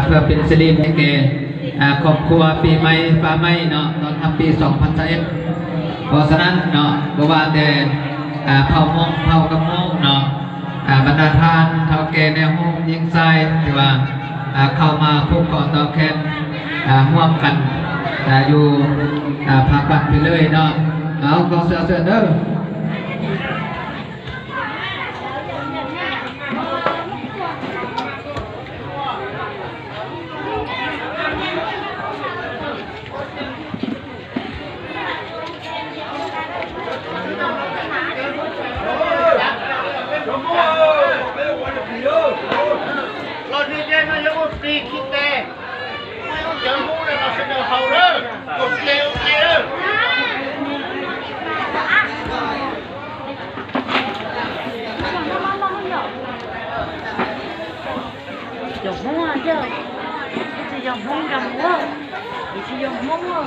เพื่อเป็นสิริมงคลแก่ครอบครัวปีใหม่ฟ้าใหม่เนาะ ต้อนรับปีสองพันสิบเอ็ด เพราะฉะนั้นเนาะ บ่ว่าแต่พ่อมงพ่อกำมงเนาะ บรรดาท่านเฒ่าแก่ในห้องยิงชายที่ว่าเข้ามาผูกข้อต่อแขนร่วมกันอยู่พากันไปเลยเนาะ เอาขอเสียงเสริญเด้อ Los nws ces no yog ua plig khi tes, muaj ib lub cawv Hmoob no los sawv daws haus lawm, ua ple ua ple lawm. Cov Hmoob yog, tsis yog Hmoob nrog mus, tsis yog Hmoob.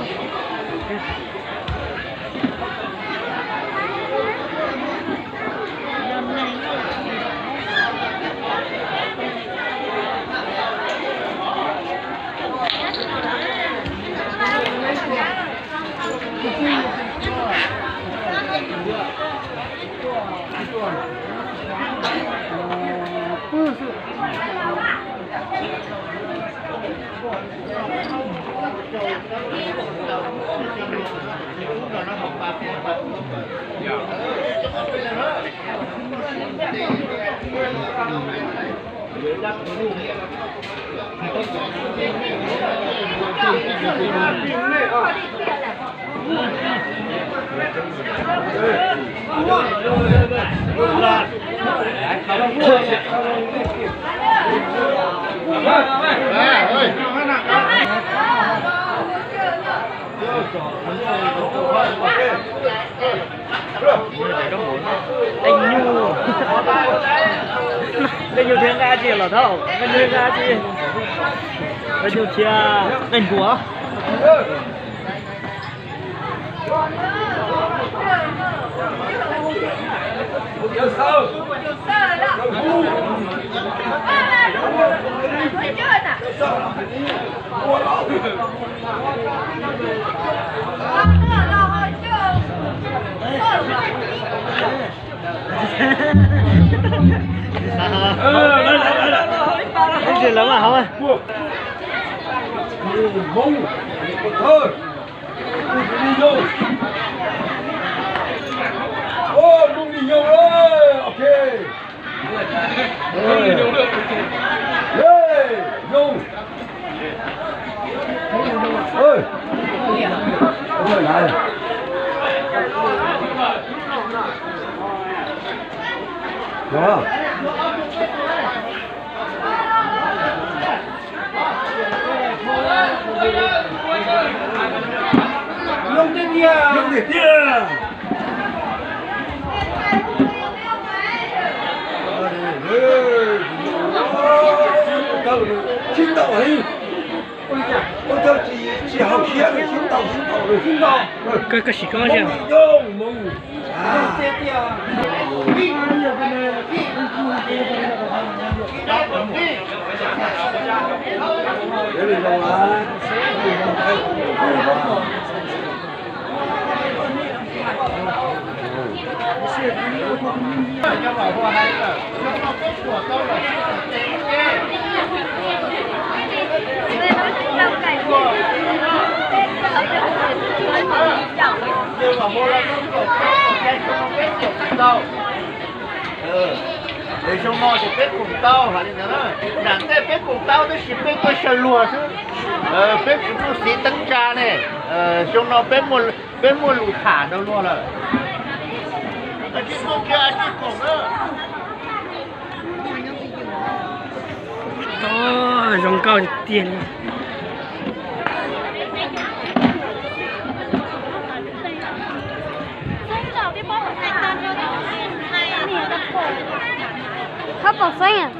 Tej nyuj, tej nyuj thiab nqaij tsi los thaum, tej nyuj nqaij tsi, tej nyuj thiab nqaij npua. Ib tsis lawv mas hov. Yooj tiag tiag. Sib ntaus li. Ua cas tsis haus siab li, sib ntaus sib ntaus li. Koj, koj sim koj. Xyoo no ces peb koom tau hais li ntawd na, nram ntej peb koom tau tab sis peb tuaj xyaw luag xwb, peb tsis muaj xiv teeb tsa ne. Xyoo no peb muaj lus tham rau luag lawm. Zoo nkauj tiag li. Thab pom xeeb.